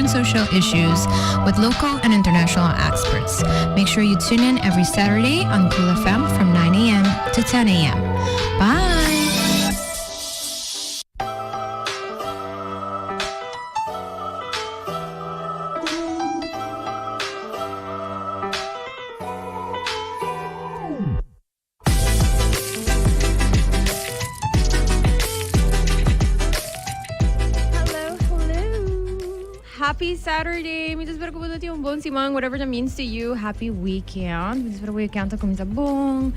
and social issues with local and international experts. Make sure you tune in every Saturday on Cool FM from 9 a.m. to 10 a.m. Bye! Hello, hello. Happy Saturday. Mi ta spera cu bo tin un bon siman, whatever that means to you. Happy weekend. Mi ta spera cu weekend ta cuminsa bon.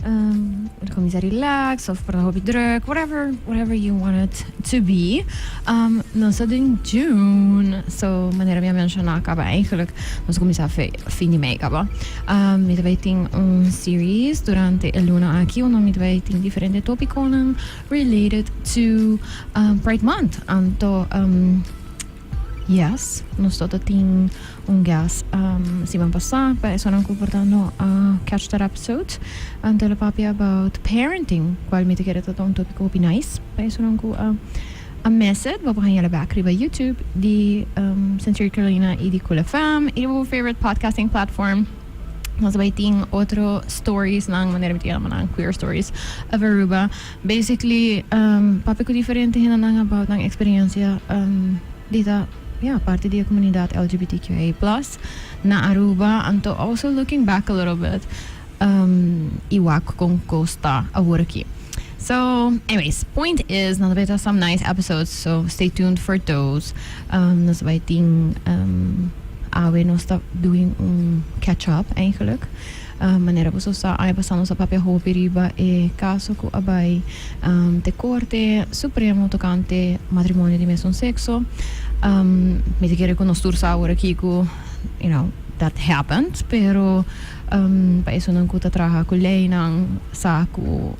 Um, cuminsa relax of por hopi druk, whatever, whatever you want it to be. Um, nos ta den June, so manera mi a menciona caba eigenlijk, nos a cuminsa fe fin di mei caba. Um, mi ta bay tin un series durante e luna aki unda mi ta bay tin diferente topiconan related to um, Pride Month. Anto, um, yes, nos ta tin un guest um, siman pasá, pa esonan ku por ta no a catch that episode. Anto el a papia about parenting, cual mi ta kere ta un topico hopi nice pa esonan ku a a miss it. Bo por haña back riba YouTube di Sincerely Carolina y di Cool FM y bo favorite podcasting platform. Nos bay tin otro stories nan manera mi ta yama nan queer stories of Aruba. Basically, papia cu diferente hendenan about nan experiencia di ta ja, parti di e comunidad LGBTQIA plus na Aruba. Anto also looking back a little bit y wak con cos ta awor aki. So, anyways, point is, nos bay ta some nice episodes, so stay tuned for those. Nos bay tin awe nos ta doing un catch up eigenlijk. Manera boso sa, aña pasá nos a papia hopi riba e kaso ku a bai te Korte Supremo tokante matrimonio di mesun sekso. Mi ta kere ku nos tur sa awor aki ku, you know, that happened, pero pa esunnan ku ta traha ku leinan sa ku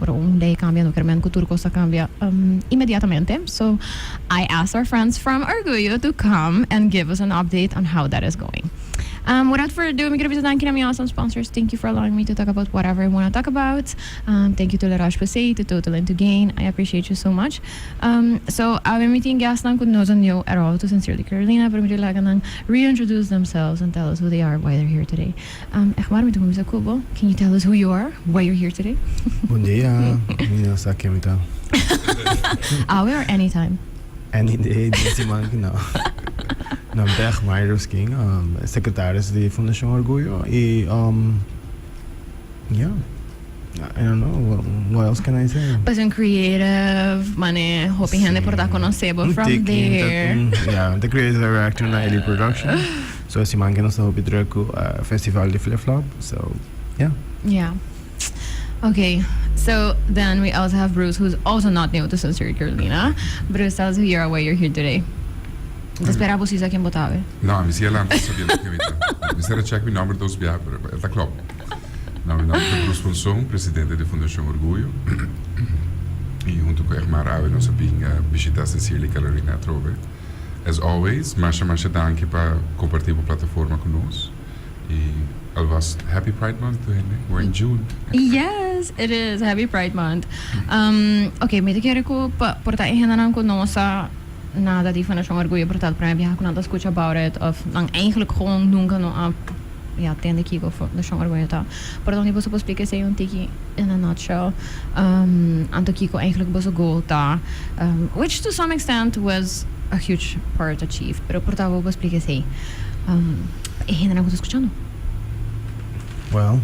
ora un lei kambia no kermen ku tur kos ta kambia inmediatamente. So I asked our friends from Orguyo to come and give us an update on how that is going. Without further ado, mi quiero bisa danki na mi awesome sponsors. Thank you for allowing me to talk about whatever I want to talk about. Thank you to La Roche-Posay, to Total and to Gain. I appreciate you so much. So, awe mi tin guestnan cu no ta new at all to Sincerely Carolina, pero mi ta laga nan reintroduce themselves and tell us who they are, why they're here today. Egmar, mi ta cuminsa cu bo. Can you tell us who you are, why you're here today? Bon dia, mi no sa ken mi ta. Awe or anytime? Any day den siman ki no. No, mi ta Egmar Ruskin, secretaris di Fundacion Orguyo y yeah, I don't know, what else can I say? Pues un creative, mane hopi hende por ta conoce bo from there. Yeah, mi ta creative director na Elite Production. So e siman ki nos ta hopi druk cu festival di Flip Flop, so yeah. Yeah. Okay, so then we also have Bruce, who's also not new to Sincerely Carolina. Bruce, tell us who you are, why you're here today. Mi ta spera bo si sa ken bo ta awe. No, mi si a lanta sabia ken mi ta. Mi ser a check mi nomber dos bia, pero e ta klop. No, mi nomber ta Bruce Ponson, presidente di Fundacion Orguyo. Y hunto cu Egmar awe nos a bin bishita Sincerely Carolina atrobe. As always, masha masha danki pa comparti bo plataforma cu nos. Y alvast Happy Pride Month to hende. We're in June. Yes, it is. Happy Pride Month. Ok, mi ta kere ku pa por ta e hendenan ku no sa nada di Fundashon Orguyo por ta el prome biaha ku nan ta skucha about it of nan eigenlijk gewoon nunka no a ya tende kiko Fundashon Orguyo ta. Por donde boso por splika esei un tiki in a nutshell? Anto kiko eigenlijk boso goal ta? Which to some extent was a huge part achieved, pero por ta bo por splika esei. E hendenan ku ta skuchando. Well,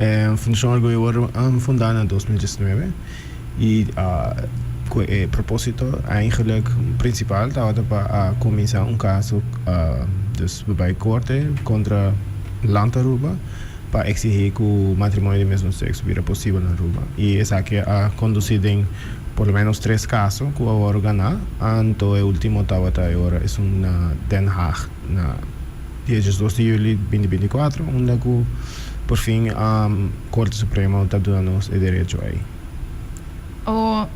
e Fundashon Orguyo wòrdu fundá na 2019 i ku e propósito eigenlijk prinsipal tabata pa a kuminsá un kaso, dus bai korte kontra Land Aruba pa eksihí ku matrimonio di mesmo sekso bira posibel na Aruba. I esaki a kondusí den por lo menos tres kaso ku a wòrdu ganá, anto e último tabata e ora esun na Den Haag. Na dia diesdos di juli 2024 unda ku por fin Korte Supremo ta duna nos e derecho ei. O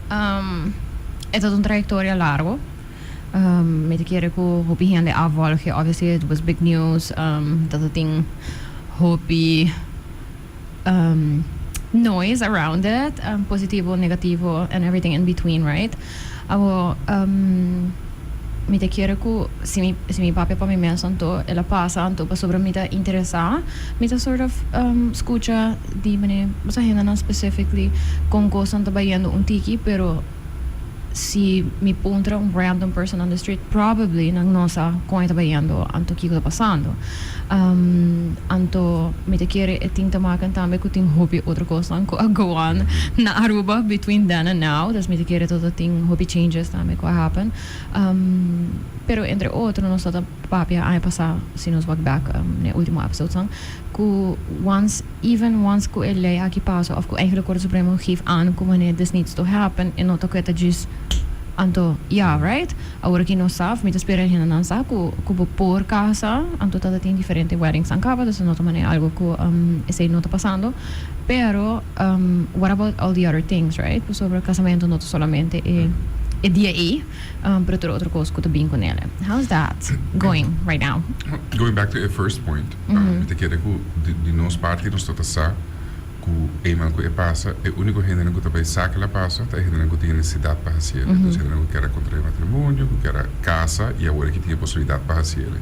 E ta un trayectoria largo. Mi ta kere ku hopi hende a volge. Obviously it was big news. Ta ta tin hopi noise around it, positivo, negativo and everything in between, right? Awo. Mi ta kere ku si mi si mi papia pa mi mes anto el a pasa anto pasobra mi ta interesá mi ta sort of skucha di manera boso hendenan specifically kon kosnan ta bayendo un tiki pero si mi puntra un random person on the street probably nan no sa kon e ta bayendo anto kiko ta pasando anto mi ta kere e tin te maken tambe ku tin hopi otro kosnan ku a go on na Aruba between then and now dus mi ta kere tot a tin hopi changes tambe ku a happen. Pero entre otro nos ta papia aña pasá, si nos wak bek na e último episodesnan, ku once, even once ku e lei aki pasa òf ku eigenlijk Korte Supremo geeft aan ku wanneer this needs to happen, e no ta ku e ta djis anto ya, right? Awor aki nos sa, mi ta spera e hendenan sa ku ku bo por kasa, anto ta ta tin diferente weddingsnan kaba, dus no ta manera algu ku esei no ta pasando. Pero what about all the other things, right? Pasobra casamentu no ta solamente e e dia ei, pero tur otro cos cu ta bin cu nele. How's that going right now? Going back to e first point, mi ta kere cu di nos parti nos ta ta sa cu eenmaal cu e pasa, e unico hendenan cu ta bay sa cu el a pasa ta e hendenan cu tin e necesidad pa haciele. Dus hendenan cu kier a contrae matrimonio, cu kier a casa y awor aki tin e posibilidad pa haciele.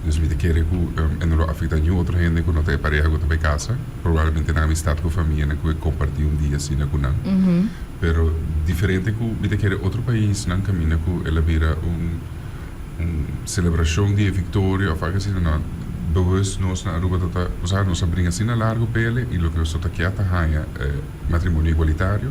Dus mi ta kere cu e no lo afecta niun otro hende cu no ta e pareha cu ta bay casa. Probablemente nan amistad cu famianan cu e comparti un dia asina cu nan. Pero diferente cu mi ta kere otro paisnan caminda cu el a bira un un celebracion di e victoria of algo asina no. Bewust nos na Aruba ta ta, osea nos a bringa asina largo pele y loke nos ta kia ta haya e matrimonio igualitario.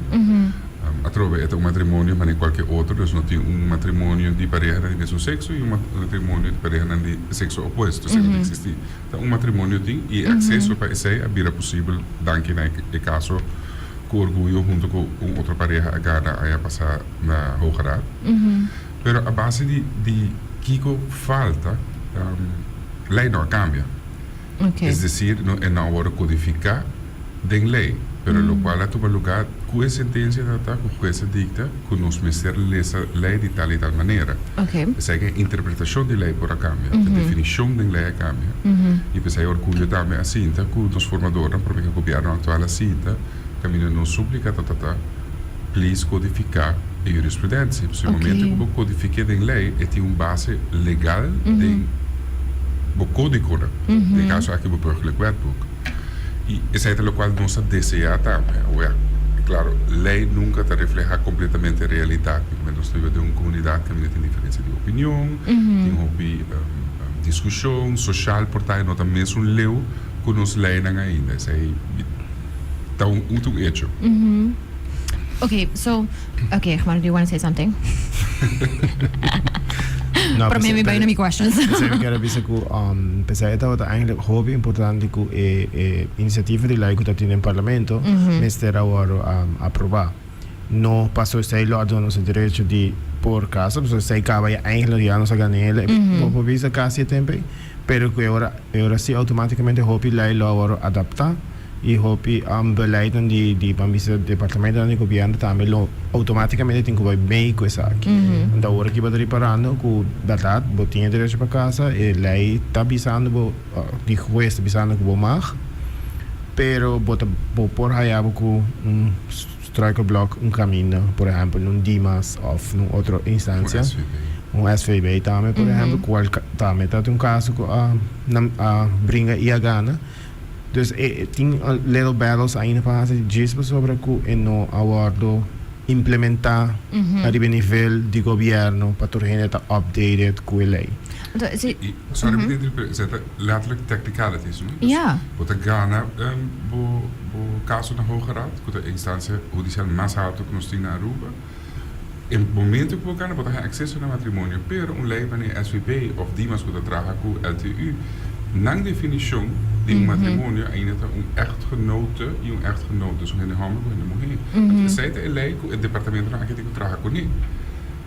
Atrobe e ta un matrimonio manera cualke otro, dus no tin un matrimonio di parehanan di mesun sexo y un matrimonio di parehanan di sexo opuesto, esei no ta existi. Ta un matrimonio tin y e acceso pa esey a bira posibel danki na e caso cu Orguyo hunto cu un otro pareha a gana aña pasa na Hoge Raad. Pero a base di di kico falta, ley no a cambia. Es decir, no e no a wordo codifica den ley, pero locual a tuma lugar cu e sentencia ta ta cu huez a dicta cu nos mester lesa ley di tal y tal manera. P'esei cu e interpretacion di ley por a cambia, e definicion den ley a cambia. Y p'esei Orgullo tambe a sinta cu nos formadornan prome cu gobierno actual a sinta caminda nos suplica ta ta ta please codifica e jurisprudencia. Pasobra e momento cu bo codifique den ley e tin un base legal den bo codigonan, den e caso aki bo Burgerlijk Wetboek. Y esei ta locual nos ta desea tambe. Awor, claro, ley nunca ta refleha completamente realidad. Porque nos ta biba den un comunidad caminda tin diferencia di opinion, tin hopi discusion social por ta e no ta mesun leu cu nos leynan ainda. Esei ta un un hecho. Okay, so, okay, Gmar, do you want to say something? No, Prome mi bai na mi questions. P'esei mi kier a bisa ku p'esei e tabata eigenlijk hopi importante ku e e inisiativa di lei ku ta tin den parlamento mester a wòrdu aprobá. No paso esei lo a duna nos e derecho di por kasa, pasobra esei kaba ya eigenlijk ya nos a gana el, bo por bisa kasi e tempu ei, pero ku e ora e ora si outomátikamente hopi lei lo a wòrdu adaptá. Y hopi beleidnan di di ban bisa departamentonan di gobierno tambe lo automaticamente tin cu bay mee cu esaki. Anto awor aki bo ta riparando cu berdad bo tin e derecho pa casa, e ley ta bisando bo, di huez ta bisando cu bo mag, pero bo ta bo por haya bo cu un struikelblok, un caminda, por ehempel un Dimas of un otro instancia, un SVB tambe por ehempel, cual tambe ta un caso cu a a bringa y a gana. Dus e tin little battles ainda pa hasi djis pasobra ku e no a wòrdu implementá ariba e nivel di gobièrnu pa tur hende ta updated ku e lei. I, sorry mi ta interrumpí, esei ta letterlijk technicalities, no? Dus bo ta gana bo bo kaso na Hoge Raad, ku ta e instansia hudisial mas haltu ku nos tin na Aruba. E momento ku bo gana bo ta haña akseso na matrimonio, pero un lei manera SVB òf Dimas ku ta traha ku LTU, nan definishon di un matrimonio ainda ta un echtgenote i un echtgenoot, dus un hende hòmber ku hende muhé. Anto esei ta e lei ku e departamentonan aki tin ku traha kuné.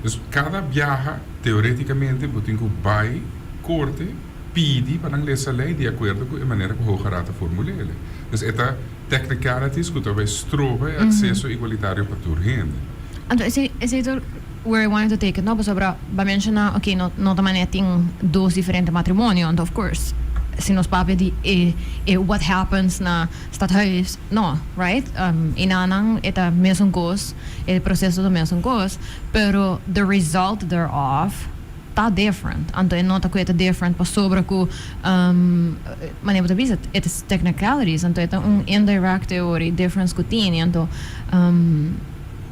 Dus kada biaha teoretikamente bo tin ku bai korte pidi pa nan lesa lei di akuerdo ku e manera ku Hoge Raad a formul'é. Dus e ta. Technicalities cu ta bay stroba e acceso igualitario pa tur hende. Anto esey esey ta where I wanted to take it no pasobra bo a menciona ok no no ta manera tin dos diferente matrimonio anto of course si nos papia di e e what happens na stadhuis no right y na nan e ta mesun cos e proceso ta mesun cos pero the result thereof. Ta different. Anto e nota ku e ta different pasobra ku um, manera bo ta bisa, it is technicalities. Anto e ta un indirect theory difference ku tini. Anto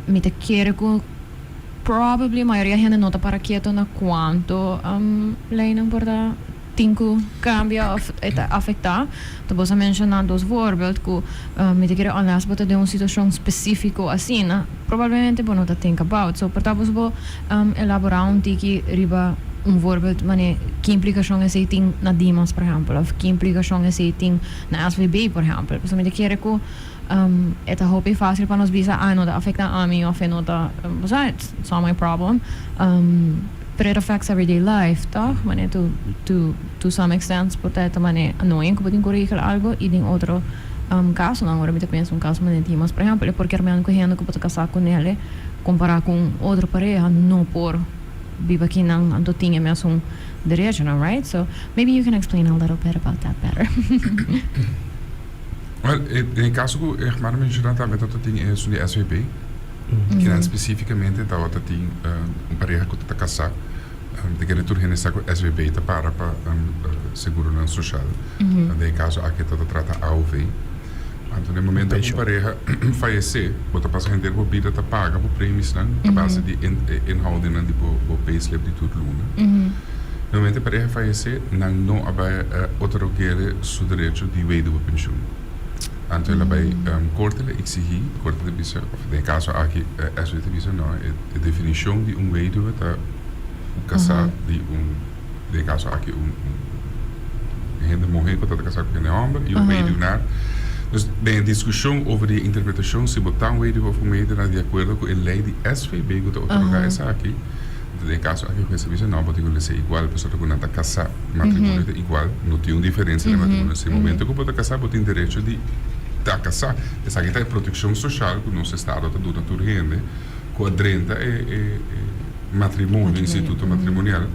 mi ta kere ku probably mayoria hende no ta para keto na kuanto leynan por ta tin ku kambia of e ta afektá. Anto bo sa menshoná dos voorbeeld ku mi ta kere unless bo ta den un situashon spesífiko asina, probablemente bo no ta think about. So por ta boso bo elaborá un tiki riba un voorbeeld manera ki implikashon esei tin na Dimas por ehèmpel of ki implikashon esei tin na SVB por ehèmpel. Pasobra mi ta kere ku e ta hopi fásil pa nos bisa ah e no ta afektá ami of e no ta, bo sa, it's not my problem. Pero it affects everyday life, toch? Manera to to to some extent por ta e manera annoying ku bo tin ku regel algo i den otro kasonan ora mi ta pensa un kaso manera Dimas por ehempel e por kier men ku hende ku bo ta kasá ku nel kompará ku un otro pareha no por biba kinan anto tin e mesun derechonan, right? So maybe you can explain a little bit about that better. Well, den e kaso ku Egmar a menshoná tambe ta tin esun di SVB. Kinan spesífikamente tabata tin un pareha ku ta kasá. Ta kere tur hende sa ku SVB ta para pa seguronan soshal. Den e kaso aki ta trata AOV. Anto den momento ku un pareha fayesé, bo ta pasa henter bo bida ta paga bo premisnan a base di e inhoudingnan di bo payslip di tur luna. Den momento e pareha fayesé, nan no a bai otorg'é su derecho di weduwepenshun. Anto el a bai korte el a eksigí, korte ta bisa, òf den e kaso aki SW ta bisa, no, e definishon di un weduwe ta un kasá di un, den e kaso aki un hende muhé ku ta kasá ku hende hòmber i un weduwnaar. Dus den e diskushon over di e interpretashon si bo ta un weduwe òf un weduwnaar di akuerdo ku e lei di SVB ku ta otorgá esaki, anto den e kaso aki hues a bisa, no, bo tin ku lesa igual pasobra ku nan ta kasá. Matrimonio ta igual, no tin un diferencia den matrimonio. Si momento cu bo ta casa, bo tin derecho di ta casa. Esaki ta e proteccion social cu nos estado ta duna tur hende cu a drenta e e matrimonio, instituto matrimonial.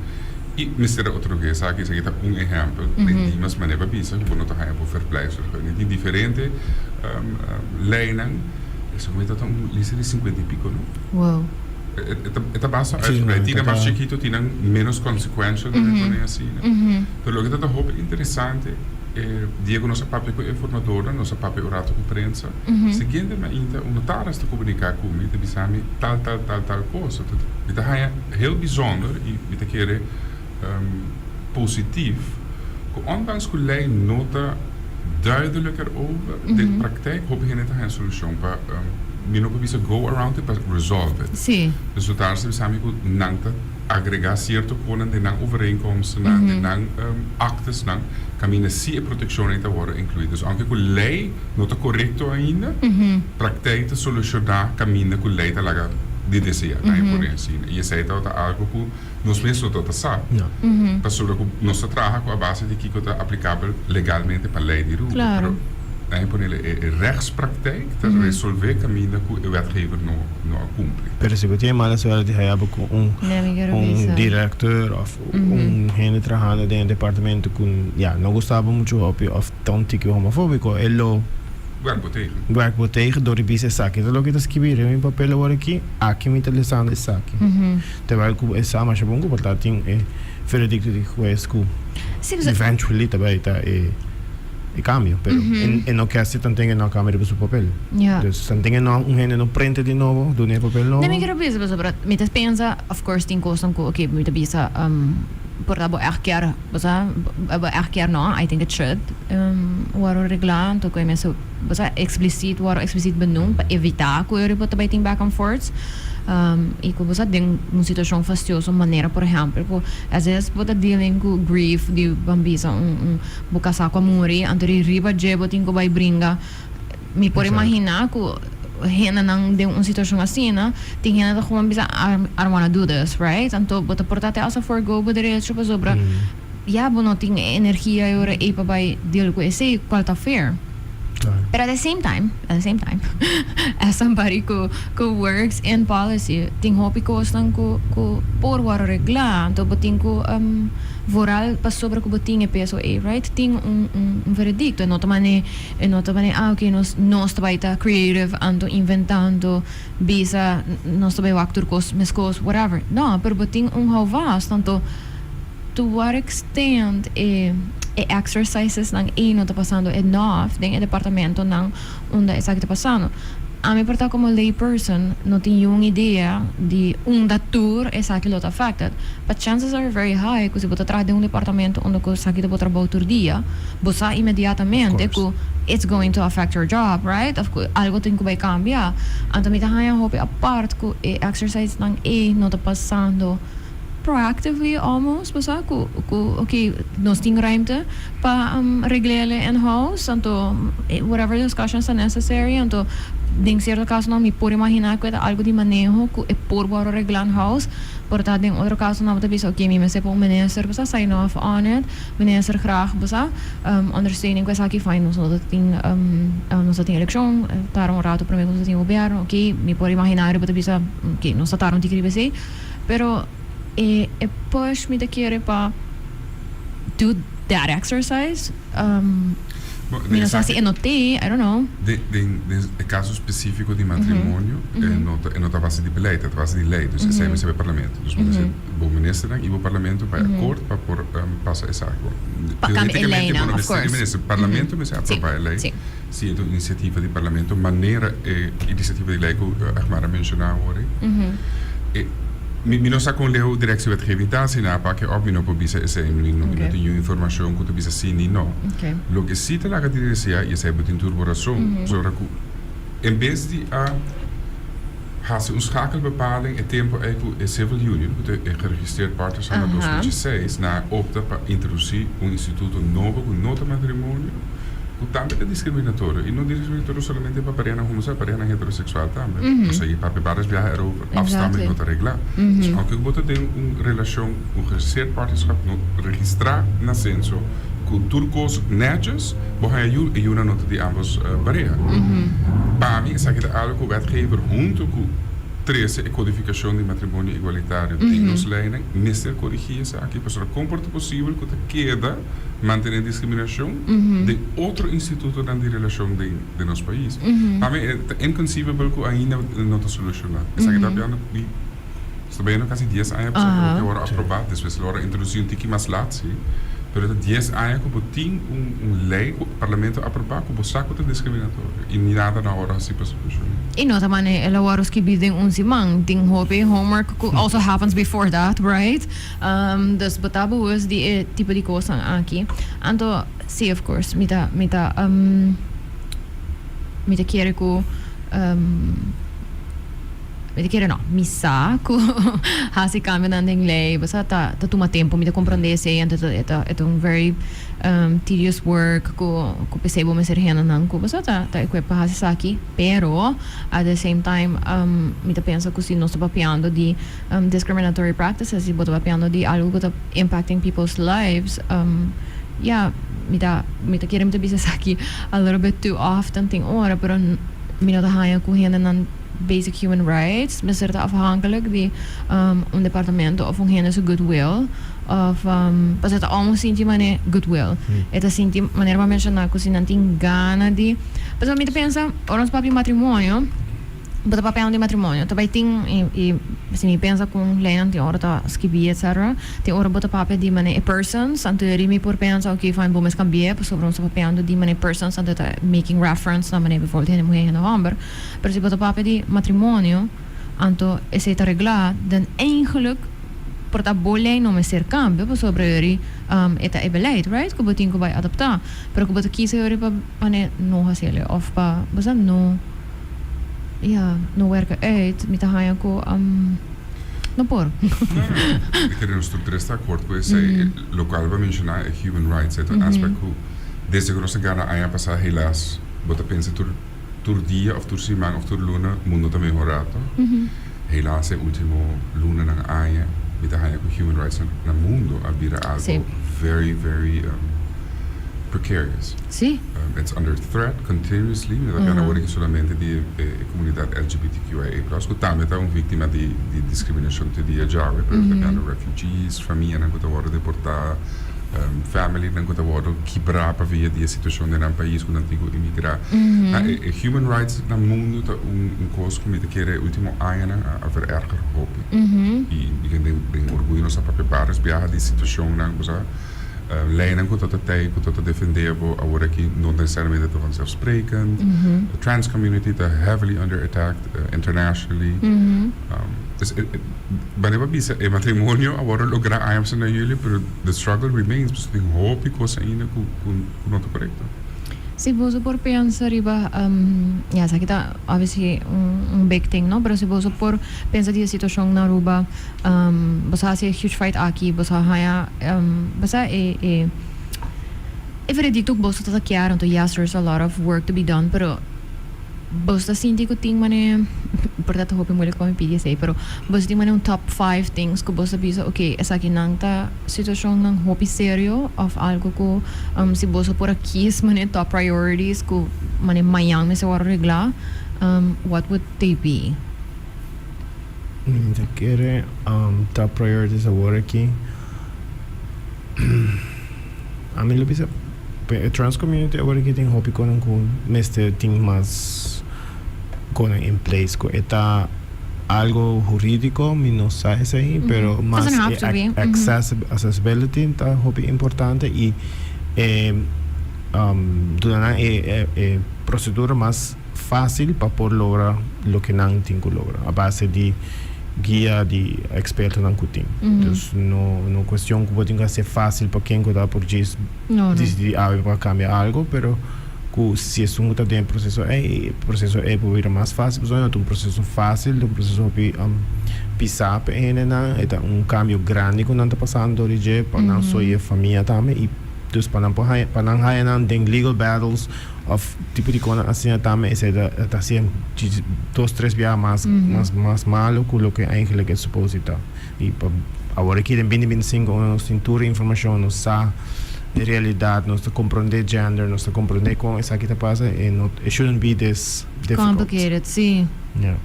Y mester a otorga esaki. Esaki ta un ehempel den dimas manera pa bisa cu bo no ta haya bo verblijfsvergunning. Tin diferente leynan. Esaki ta un lista di cincuenta y pico, no? Wow. E ta basta uitgebreid. Tin nan mas chikito, tin nan menos consecuential den e pone asina. Pero loke ta ta hopi interesante, e dia ku nos a papia ku e formadornan, nos a papia un rato ku prensa, siguiente mainta un notaris ta komuniká ku mi, ta bisa mi tal, tal, tal, tal kos. Mi ta haña heel bijzonder i mi ta kere positief ku ondanks ku lei no ta duidelijk erover, den praktijk hopi hende ta haña solushon pa mi no por bisa go around it, pa resolve it. Dus notaris ta bisa mi ku nan ta agregá sierto konan den nan overeenkomstennan, den nan aktesnan, kaminda si e protekshon ei ta wòrdu inkluí. Dus ounke ku lei no ta korekto ainda, praktijk ta solushoná kaminda ku lei ta laga di deseá, nan e pone asina. I esei tabata algu ku Nos mes no ta sa, pasobra ku nos ta traha ku a base di kiko ta aplikabel legalmente pa lei di Aruba. Pero nan e ponele e rechtspraktijk ta resolve kaminda ku e wetgever no no a kumpli. Pero si bo tin e mala suerte di haya bo ku un un directeur of un hende trahando den e departamento ku ya no gusta bo muchu hopi of ta un tiki homofobiko e lo Werk bo tegen. Werk bo tegen dor di bisa esaki ta loke ta skibi riba mi papel awor aki, aki mi ta lesando esaki. Terwijl ku e sa masha bon ku por ta tin e veredicto di hues ku eventually ta bai ta e e cambio. Pero e no kier si tanten e no a cambia riba su papel. Dus tanten e no un hende no prente di nobo duna e papel nobo. Mi kier bisa pasobra mi ta pensa of course tin cosnan ku oke mi ta bisa por ta bo echt kier bo sa bo echt kier no I think it should wòrdu reglá anto ku e mester bo sa expliciet wòrdu expliciet benoemd pa evitá ku e riba ta bai tin back and forth. I ku bo sa den un situashon fastioso manera por ehèmpel ku ases bo ta dealing ku grief di ban bisa un un bo kasá ku a muri anto di riba dje bo tin ku bai bringa mi por imaginá ku hendenan den un situashon asina tin hende ta gewoon bisa I don't wanna do this right anto bo ta por ta te asa forgo bo derecho pasobra ya bo no tin e energia e ora ei pa bai deal ku esei kual ta fair. Pero at the same time, at the same time, as somebody ku ku works in policy, tin hopi kosnan ku ku por wòrdu reglá, anto bo tin ku. Vooral pasobra ku bo tin e peso ei, right? Tin un un un veredicto. E no ta mane e no ta mane ah oké nos nos ta bai ta creative anto inventando bisa nos ta bai wak tur kos meskos whatever. No, pero bo tin un houvast anto to what extent e e exercises nan ei no ta pasando enough den e departamentonan unda esaki ta pasando. Ami por ta como lay person no tin yun idea di unda tur esaki lo ta affected, but chances are very high cu si bo ta traha den un departamento unda cu esaki ta bo trabou tur dia, bo sa inmediatamente cu it's going to affect your job, right? Of cu algo tin cu bay cambia. Anto mi ta haya hopi apart cu e exercise nan ey no ta pasando proactively almost, bo sa, cu cu ok nos tin ruimte pa reglele in house, anto whatever discussions ta necessary, anto den cierto casonan mi por imagina cu e ta algo di maneho cu e por worde regla in house, por ta den otro casonan bo ta bisa ok mi mester pa un minister, bo sa, sign off on it, minister graag, bo sa, understanding cu esaki fine nos no ta tin nos ta tin eleccion, tarda un rato prome cu nos ta tin gobierno, ok mi por imagina riba ta bisa ok nos ta tarda un tiki riba esey. Pero e e push mi ta kere pa do that exercise. Mi no sa si e no te, I don't know. Den den den e caso specifico di matrimonio e no ta e no ta base di beleid, e ta base di ley. Dus esey mester bay parlamento. Dus bo mester bo ministernan y bo parlamento bay akkoord pa por pasa esaki. Bo Pa cambia e teoreticamente bo leynan, no of mester di course. minister. Parlamento mester aproba e ley. Si e ta un inisiativa di parlamento manera e inisiativa di lei ku Ahmad a menshoná awor ei. E mi no sa kon leu Directiewetgeving ta asina a pake òf mi no por bisa esei, mi no tin niun informashon ku ta bisa si ni no. Loke si ta laga di deseá, i esei bo tin tur bo rason, pasobra ku en bes di a hasi un schakelbepaling e tempu ei ku e civil union, ku ta e geregistreerd partnerschap na 2006, nan a opta pa introdusí un instituto nobo ku no ta matrimonio, Ku tambe ta diskriminatorio, i no diskriminatorio solamente pa parehanan homosexual, parehanan heteroseksual tambe. Nos a papia varios biaha erover, afstamming no ta reglá. Dus ounke ku bo ta den un relashon, un geregistreerd partnerschap, no registrá na senso, ku tur kos nètjes, bo haña yu, e yunan no ta di ambos pareha. Pa mi esaki ta algu ku wetgever huntu ku trese e kodifikashon di matrimonio igualitario den nos leinan mester korigí esaki, pasobra kon por ta posibel ku ta keda mantené diskriminashon den otro institutonan di relashon den den nos pais. Pa mi e ta inconceivable ku ainda no ta solushoná. Esaki ta hablando di ta bayendo kasi dies aña pasá ku loke a wòrdu aprobá, despues lo wòrdu introdusí un tiki mas lat sí, pero ta dies aña ku bo tin un un lei ku parlamento a aprobá ku bo sa ku ta diskriminatorio i nada no a wòrdu hasí pa solushoná. I no ta manera el a wòrdu skibí den un siman. Tin hopi homework ku also happens before that, right? Dus bo ta bewust di e tipo di kosnan aki. Anto, si, of course, mi ta, mi ta, mi ta kere ku, mi ta kere no, mi sa ku hasi kambionan den lei, bo sa, ta, ta tuma tempu. Mi ta komprondé esei, anto e ta, e ta un very tedious work ku, ku p'esei bo mester hendenan ku, bo sa, ta, ta equip pa hasi esaki. Pero, at the same time, mi ta pensa ku si nos ta papiando di. Discriminatory practices si bo ta papiando di algo cu ta impacting people's lives, ya, mi ta mi ta kere mi ta bisa esaki a little bit too often tin ora, pero mi no ta haña cu hendenan basic human rights mester ta afhankelijk di un departamento of un hende su goodwill of pasobra ta almost sinti manera goodwill e ta sinti manera bo a menciona cu si nan tin gana di pasobra mi ta pensa ora nos papia matrimonio. Bo ta papia di matrimonio. Ta bai tin i si mi pensa con leinan tin ora ta skibi etc. Tin ora bo ta papia di manera e persons anto eri mi por pensa ok fine bo mes cambi'e pasobra nos ta papiando di manera persons anto ta making reference na manera bijvoorbeeld hende muhe hende homber. Pero si bo ta papia di matrimonio anto esey ta regla den eigenlijk por ta bo ley no mester cambia pasobra eri e ta e beleid right cu bo tin cu bai adopta. Pero cu bo ta kisa eri pa manera no haciele of pa bo sa no. Ya, no werken uit. Mi ta haña ku no por. No, no. Mi kere nos tur tres ta akord ku esei. Lokual bo a menshoná e human rights, e ta un aspect ku desde ku nos a gana aña pasá helaas bo ta pensa tur tur dia òf tur siman òf tur luna mundo ta mehorá to. Helaas e último lunanan aña mi ta haña ku human rights na mundo a bira algo very very. precarious. Si. It's under threat continuously. Mi ta papia awor aki solamente di e comunidad LGBTQIA+, cu tambe ta un victima di discriminacion te dia djawe, pero mi ta papiando refugees, famianan cu ta wordo deporta, familynan cu ta wordo kibra pa via di e situacion den nan pais cu nan tin cu imigra. E human rights na mundo ta un cos cu mi ta kere e ultimo añanan a vererger hopi. Y den Orguyo nos a papia varios biaha di situacionnan, bo sa. Leinan ku ta ta tei ku ta ta defendé bo awor aki no nesesariamente ta vanzelfsprekend. The trans community ta heavily under attack internationally. Dus manera bo a bisa e matrimonio a wòrdu lográ aña pasá na juli pero the struggle remains pasobra tin hopi kos ainda ku no ta korekto. Si boso por pensa riba, ya esaki ta obviously un big thing no, pero si boso por pensa di e situacion na Aruba, boso a haci e huge fight aki, boso a haya, boso e e e veredicto cu boso ta ta kier, anto yes there's a lot of work to be done, pero boso ta sinti cu tin mane, por ta ta hopi moeilijk pa mi pidi esey, pero boso tin mane un top five things cu boso ta bisa ok esakinan ta situacionnan hopi serio of algo cu si boso por a kies mane top priorities cu mane mañan mester worde regla, what would they be? Mi ta kere top priorities awor aki. Ami lo bisa e trans community awor aki tin hopi konan ku mester tin mas konan in place ku e ta algo huridiko mi no sa esei pero mas e accessibility ta hopi importante i e duna nan e procedura mas fácil pa por logra loke nan tin ku logra a base di guia di ekspertonan ku tin. Dus no no kuestion ku bo tin ku hasié fácil pa ken ku ta por djis disidí awe pa kambia algu, pero ku si esun ku ta den e proseso ei, e proseso ei por bira mas fácil pasobra no ta un proseso fácil, ta un proseso hopi pisá pa e hendenan, e ta un kambio grandi ku nan ta pasando dor di dje pa nan so i e famia tambe i dus pa nan por haña pa nan haña nan den legal battles. Of tipo di kosnan asina tambe esei ta ta hasié dos tres biaha mas mas mas malo ku loke eigenlijk e supos di ta. I pa awor aki den binti 25 unda nos tin tur e informashon, nos sa e realidat, nos ta komprondé gender, nos ta komprondé kon esaki ta pasa e no it shouldn't be this difficult. Complicated, si. Yeah.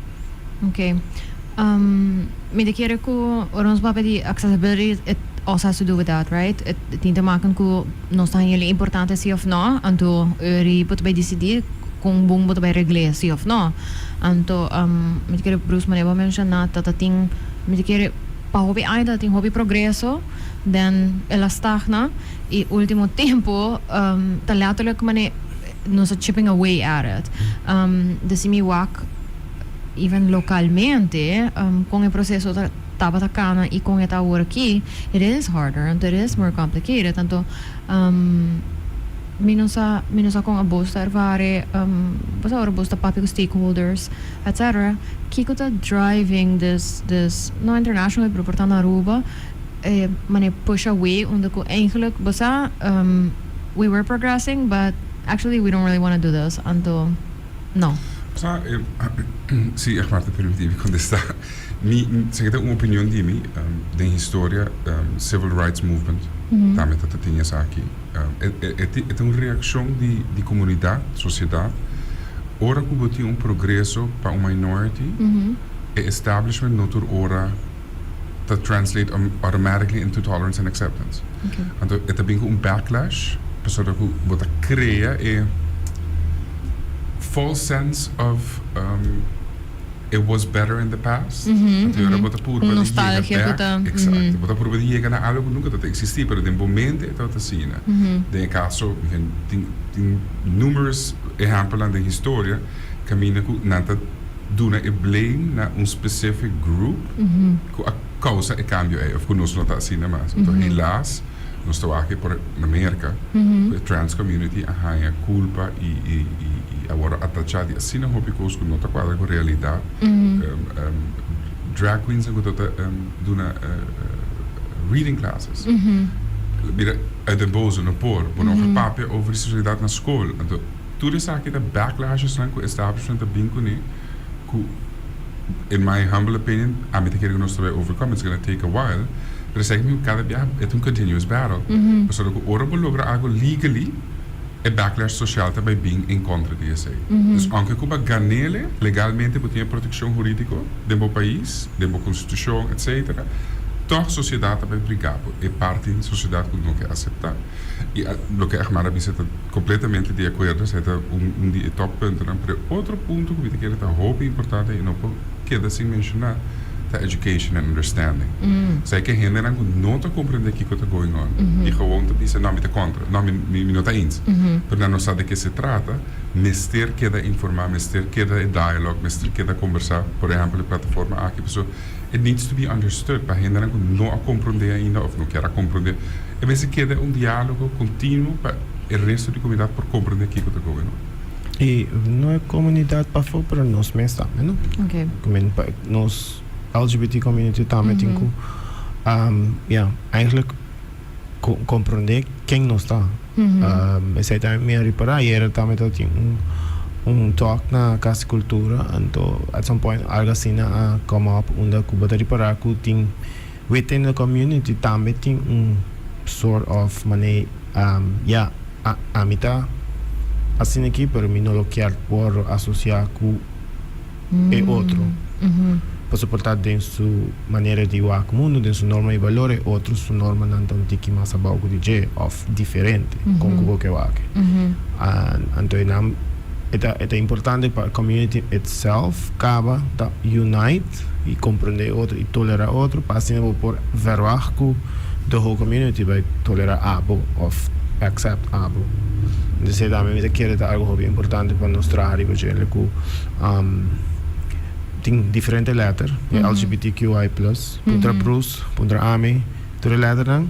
Ok. Mi ta kere ku ora nos papia di accessibility it also has to do with that, right? E tin te maken ku nos ta haña li importante si of no, anto uri bo ta bai disidí kon bon bo ta bai regl'é si of no. Anto mi ta kere Bruce manera bo a menshoná ta ta tin mi ta kere pa hopi aña ta tin hopi progreso den el a stagna i ultimo tempu ta letterlijk manera nos ta chipping away at it. Desi mi wak. Even localmente, con e proceso ta tabata cana y con e ta awor aki, it is harder, anto it is more complicated. Anto mi no sa, mi no sa con abos ta ervare, bo sa ora bos ta papia cu stakeholders, etc. Kico ta driving this, this, no internationally, pero por ta na Aruba, e manera push away unda cu eigenlijk, bo sa, we were progressing, but actually we don't really wanna do this, anto. No. Sa, si Egmar ta permití mi kontestá. Mi, esaki ta un opinion di mi, den historia civil rights movement tambe ta ta tin esaki. E ta un reakshon di komunidat, sosiedat, ora ku bo tin un progreso pa un minority, e establishment no tur ora ta translate automatically into tolerance and acceptance. Anto e ta bin ku un backlash pasobra ku bo ta krea e false sense of it was better in the past. Anto ora bo ta purba di yega bek, exacto, bo ta purba di yega na algo ku nunka ta ta existi pero den bo mente e tabata asina. Den e kaso tin numerous ehempelnan den historia kaminda ku nan ta duna e blame na un specific group cu a causa e cambio ey of cu nos no ta asina mas. Enton helaas nos ta wak por na Merca cu e trans community a haya culpa y y y a wordo atacha di asina hopi cos cu no ta cuadra cu realidad. Drag queens cu ta duna reading classes mira uit den boze no por bo no papia over di sexualidad na school anto Tur esaki ta backlashes-nan ku establishment ta bin kuné ku in my humble opinion ami ta kere ku nos ta bai overcome, it's gonna take a while, pero esaki mi kada biaha e ta un continuous battle pasobra ku ora bo logra algo legally. E backlash social ta bay bin en contra di esey. Dus aunke cu bo a ganele, legalmente bo tin e proteccion huridico den bo pais, den bo constitucion, etc. Toch sociedad ta bay briga bo, e parti di sociedad cu no ke acepta. Y loke Egmar a bisa ta completamente di acuerdo, esey ta un di e top puntonan. Pero e otro punto cu mi ta kere ta hopi importante y no por keda sin menciona ta education and understanding. Esey ke hendenan cu no ta comprende kico ta going on y gewoon ta bisa no mi ta contra, no mi no ta eens. Pero nan no sa de ke se trata, mester keda informa, mester keda e dialogue, mester keda combersa, por ehempel e plataforma aki, pasobra it needs to be understood pa hendenan cu no a comprende ainda of no kier a comprende. E mester keda un dialogo continuo pa e resto di comunidad por comprende kico ta going on. Y no e comunidad pafó, pero nos mes tambe, no? Okay. Comen pa nos LGBT community tambe tin cu, ja, eigenlijk comprende ken nos ta. Esey tambe mi a ripara. Ayera tambe tabatin un un talk na Cas di Cultura, anto at some point algo asina a come up unda cu bo ta ripara cu tin within the community tambe tin un sort of manera, ja, ami ta asina aki pero mi no lo kier por asocia cu e otro. Pasobra por ta den su manera di wak mundo, den su norma y balor, e otro su normanan ta un tiki mas abao cu di dje of diferente con cu bo ke wak. Anto e nan e ta e ta importante pa e community itself caba ta unite y comprende e otro y tolera otro pa asina bo por verwagt cu the whole community bay tolera abo of accept abo. Entonces tambe mi ta kere ta algo hopi importante pa nos traha riba djele cu tin diferente letter, e LGBTQI plus, puntra Bruce, puntra ami, tur e letternan,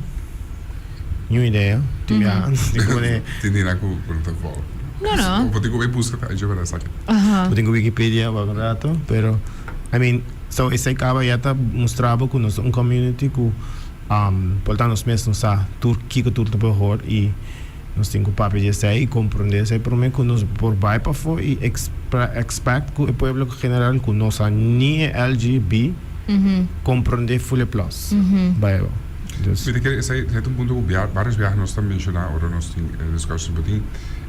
niun idea, tin biaha tin cu pone. Tin di nan cu no ta volg. No, no. Bo tin cu bay busca ta dje para esaki. Bo tin cu Wikipedia wak un rato, pero I mean, so esey caba ya ta mustra bo cu nos ta un community cu por ta nos mes no sa tur kico tur ta por hoor y nos tin cu papia di esey y comprende esey prome cu nos por bay pafo y expect cu e pueblo general cu no sa ni e LGB comprende full e plus. Bay bo. Dus. Mi ta kere esey ta un punto cu varios biaha nos ta menciona ora nos tin e discussion bo tin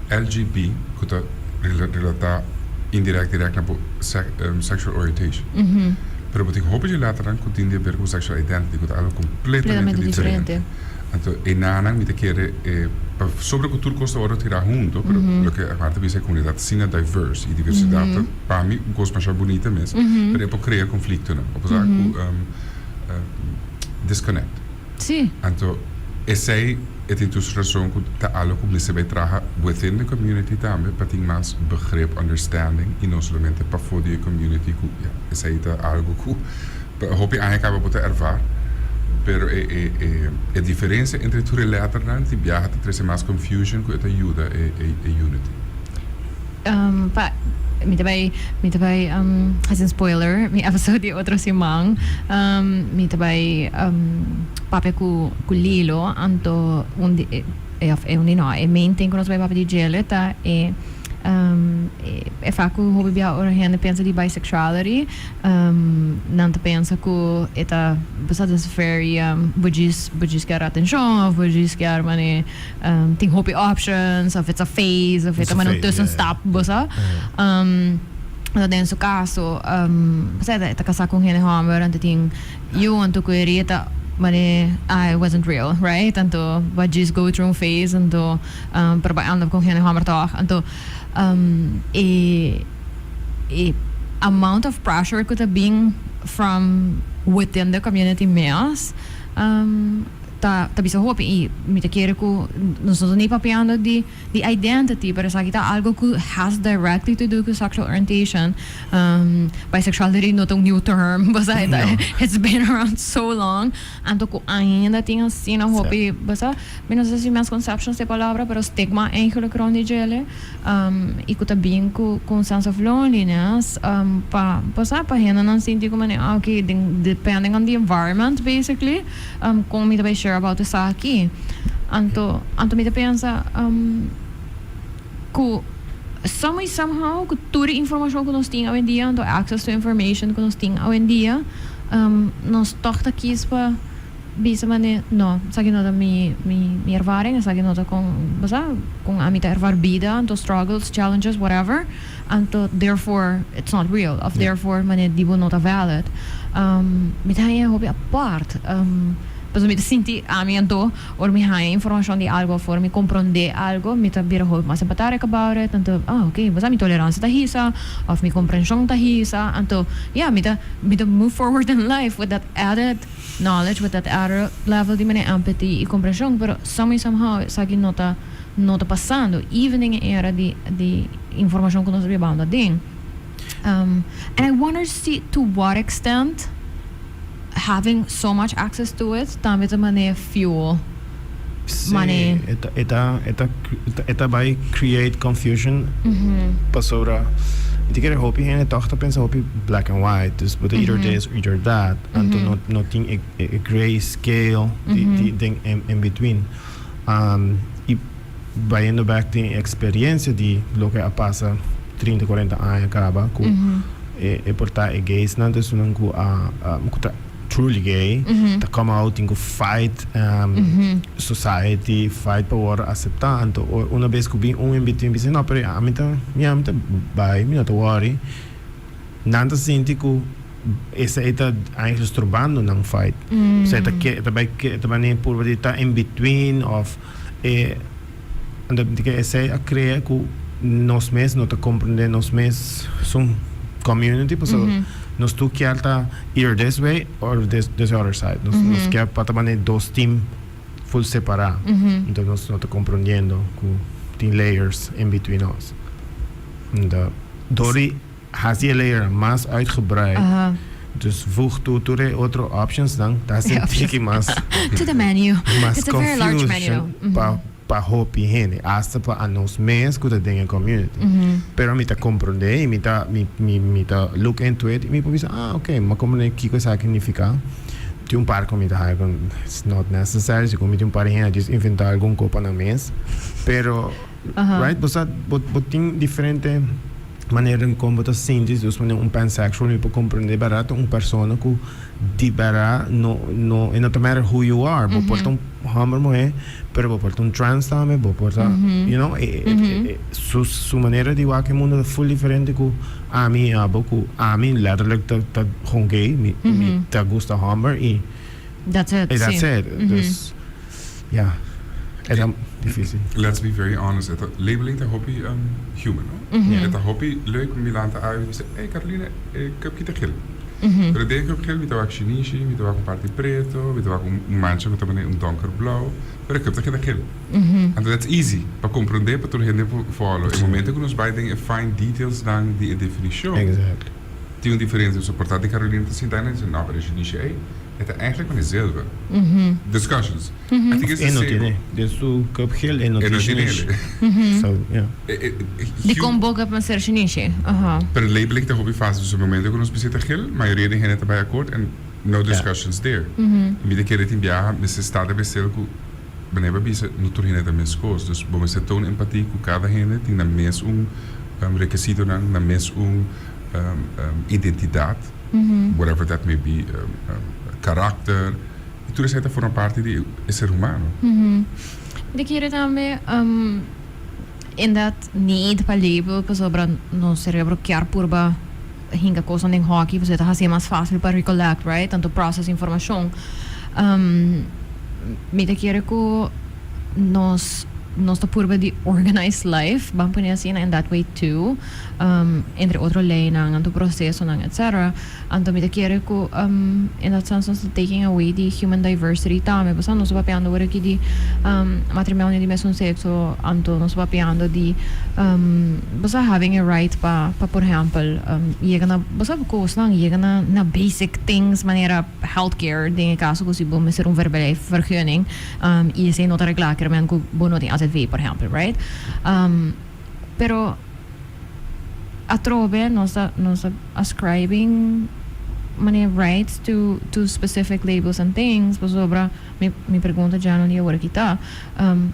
LGB cu ta relata indirect direct na bo sexual orientation. Pero bo tin hopi dje letternan cu tin di haber cu sexual identity cu ta algo completamente diferente. Anto e nanan mi ta kere e pa sobre cu tur cos ta worde tira hunto pero loke Marta bisa e comunidad asina diverse y diversidad ta pa mi un cos masha bunita mes pero e por crea conflictonan o por sa cu disconnect. Anto esey e tin tur su razon cu ta algo cu mester bay traha within the community tambe pa tin mas begrip, understanding y no solamente pafo di e community cu ya esey ta algo cu hopi aña caba bo ta ervaar pero e e e e diferencia entre tur e letternan tin biaha ta trece mas confusion cu e ta yuda e e e unity. Pa mi ta bay mi ta bay haci un spoiler mi episode di otro siman mi ta bay papia cu cu Lilo anto un di e of e un di no e main thing cu nos bay papia di djele ta e e fact cu hopi bia ora hende pensa di bisexuality nan ta pensa cu e ta bo sa this very bo djis bo djis kier atencion of bo djis kier mane tin hopi options of it's a phase of e ta mane un tussenstap bo sa anto den su caso bo sa e ta casa cu un hende homber anto tin yu anto cu e rita mane ah it wasn't real right anto bo a djis go through un phase anto pero bo a end up cu un hende homber toch anto e e amount of pressure cu ta bin from within the community mes ta ta bisa hopi y mi ta kere cu nos no ta ni papiando di di identity pero esaki ta algo cu has directly to do cu sexual orientation bisexuality no ta un new term bo sa it's been around so long anto cu ainda tin asina hopi bo sa mi no sa si misconceptions ta e palabra pero stigma eigenlijk rond di djele y cu ta bin cu cu un sense of loneliness pa bo sa pa hendenan sinti como ah ok depending on the environment basically con mi ta bay share about esaki anto anto mi ta pensa cu some way somehow cu tur e informacion cu nos tin awendia anto access to information cu nos tin awendia nos toch ta kies pa. Bisa mane, no, esaki no ta mi mi mi ervaring, esaki no ta con, bo sa, con ami ta ervaar bida, anto struggles, challenges, whatever, anto therefore it's not real, of therefore mane di bo no ta valid. Mi ta haña hopi apart, pasobra mi ta sinti ami anto ora mi haña informacion di algo of ora mi comprende algo, mi ta bira hopi mas empathetic about it, anto, ah, ok, bo sa, mi tolerancia ta hisa, of mi comprension ta hisa, anto, yeah, mi ta move forward in life with that added knowledge, with that added level di manera empathy y comprension, pero some way somehow esaki no ta pasando, even den e era di informacion cu nos ta bibando aden. And I wonder see to what extent having so much access to it tambe ta manera fuel Si, mane e ta bay create confusion pasobra mi ta kere hopi hende toch ta pensa hopi black and white, dus bo ta either this or either that, anto no tin e gray scale di den in between. Y bayendo back den experiencia di loke a pasa 30, 40 aña caba cu e por ta e gays nan, dus nan cu ta truly gay ta come out tin cu fight society, fight pa word acepta. Anto una vez cu bin un in between bisa: "No, pero ami ta bi, mi no ta worry", nan ta sinti cu esey ta eigenlijk strobando nan fight. Esey ta ke ta bay ke ta bay purba di ta in between of e anto di cu esey a crea cu nos mes no ta comprende nos mes sun community, pasobra nos tur kier ta either this way or this other side. Nos kier pa ta manera dos team full separa. Anto nos no ta comprendiendo cu tin layers in between us. Anto door di haci e layer mas uitgebreid, dus voeg toe tur e otro options dan, ta sinti cu mas to the menu. Mas It's a very large menu. Confusion pa hopi hende, hasta pa nos mes cu ta den e community. Pero mi ta comprende y mi ta look into it y mi por bisa: "Ah, ok, m'a comprende kico esaki significa." Tin un par cu mi ta haya cu it's not necessary, si cu mi tin un par di hende just inventa algun co pa nan mes. Pero, right, bo sa, bo tin diferente manera con bo ta sinti, dus wanneer un pansexual, mi por comprende barato un persona cu di bera no, it no matter who you are, bo por ta un homber, muher, pero bo por ta un trans tambe, bo por ta, su manera di wak e mundo ta full diferente cu ami, abo, cu ami letterlijk ta gewoon gay, mi ta gusta homber y That's it. And that's it. Dus, ja, e ta dificil. Let's be very honest. E labeling ta hopi human, no? E ta hopi leuk mi lanta uit y bisa: "Hey Carolina, e cup ta geel." Pero den cup geel mi ta wak shinishi, mi ta wak un parti preto, mi ta wak un mancha cu ta un donker blauw, pero e cup ta keda geel. And that's easy pa comprende, pa tur hende follow. E momento cu nos bay den e fine details dan di e definicion, tin un diferencia. So por ta di Carolina ta sinta y no, pero shinishi ey, e ta eigenlijk maar dezelfde. Discussions. I think it's the E no same. tin, dus su cup geel e no E tin no tin shinishi. So, yeah. Di con bo cup mester shinishi. Pero labeling ta hopi facil. So, momento cu nos bisa ta geel, mayoria di hende ta bay akkoord and no discussions there. Mi ta kere tin biaha, mester sta de bestel cu manera bisa no tur hende ta mes cos. Dus bo mester toon empatie cu cada hende tin na mes un requisito nan, na mes un identidad, whatever that may be, karakter. Y tur esey ta forma parti di e ser humano. Mi kier tambe in that need pa label, pasobra nos cerebro kier purba hinca cos den hoki, bo ta haci mas facil pa recollect, right? Anto process informacion. Mi ta kere cu nos ta purba di organize life, ban pone asina, in that way too. Entre otro leynan, anto procesonan, etc. Anto mi ta kere cu in that sense nos ta taking away the human diversity tambe. Pasobra nos ta papiando awor aki di matrimonio di mesun sexo, anto nos ta papiando di bo sa, having a right pa, por ehempel, yega na, bo sa, cosnan, yega na basic things manera healthcare, den e caso cu si bo mester un verblijfvergunning y esey no ta regla, kiermen cu bo no tin AZV, por ehempel, right? Pero atrobe nos ta ascribing many rights to specific labels and things, pasobra mi pregunta generally awor aki ta,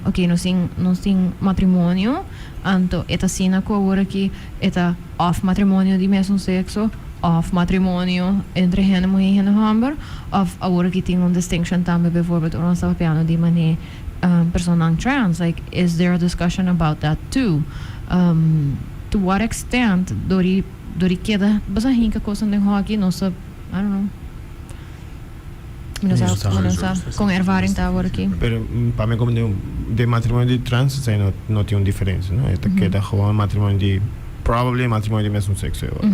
ok, nos tin matrimonio, anto e ta asina cu awor aki e ta of matrimonio di mesun sexo. Of matrimonio entre hende muhé i hende hòmber, of awor aki tin un distinction tambe bijvoorbeeld ora nos ta papiando di manera personanan trans, like is there a discussion about that too? To what extent dor di dor di keda basa hinka kosnan den hòki nos ta, I don't know, mi no sa, mi no sa kon ervaring ta awor aki. Pero pa mi komo den matrimonio di trans esei no no tin un diferensia no, e ta keda gewoon matrimonio di probably matrimonio di mesun sekso e ora.